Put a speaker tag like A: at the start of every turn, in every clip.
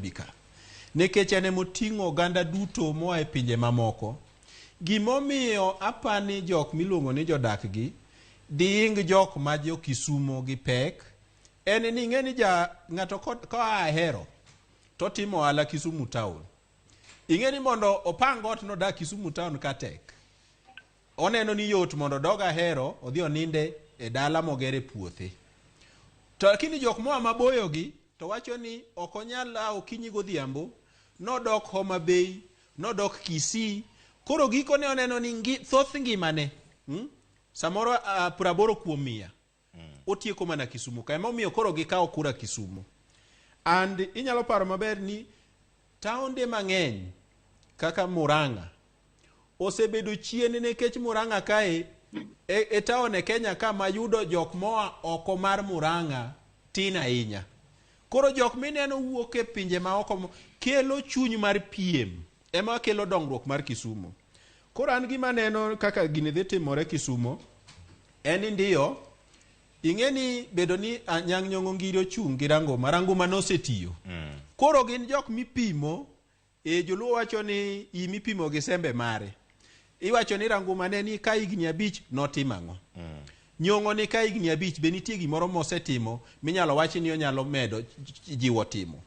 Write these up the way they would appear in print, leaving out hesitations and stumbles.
A: Nairobi ka. Nikech en emoting'o oganda duto moa e pinje mamoko. Gimomiyo apani jok miluongo ni jodak gi diing jok ma jo Kisumo gi pek en ni ing'e ni ja ng'ato koa Ahero to timo ohala Kisumu town. Ing'e ni mondo opang ot nodak Kisumu town ka tek. Oneno ni yot mondo odog Ahero odhi oninde e dala mogere puothe. To lakini jok moa maboyo gi to wacho ni ok onyal a okinyi godhiambo nodok Homa Bay, nodok Kisii. Koro gikone oneno ni thoth ngimane samoro 80 kuom 100 otieko mana Kisumu ka. Emomiyo koro gikawo kura Kisumu. And inyalo paro maber ni taonde mang'eny kaka Murang'a osebedo chien nikech Murang'a kae e taon e Kenya ka ma yudo jok moa oko mar Murang'a tin ahinya. Koro jok mineno wuok e pinje ma oko kelo chuny mar piem ema kelo dongruok mar Kisumu. Koro an gima aneno kaka gini dhi timore Kisumo en ni ndiyo ing'e ni bedo ni Anyang' Nyong'o Ngiri ochung' gi Ranguma, Ranguma nosetiyo. Koro gin jok mipimo e joluo wacho ni i mipimo gi sembe mare. Iwacho ni Ranguma ne ni ka higni 5 notimo ang'o? Nyong'o ni ka higni 5 be nitie gimoro mosetimo minyalo wachi ni onyalo medo jiwo timo.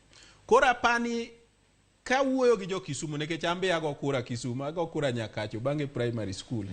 A: Koro apani kawuoyo gi jo Kisumu nikech an be ago kura Kisumu, ago kura Nyakacho bang'e primary school.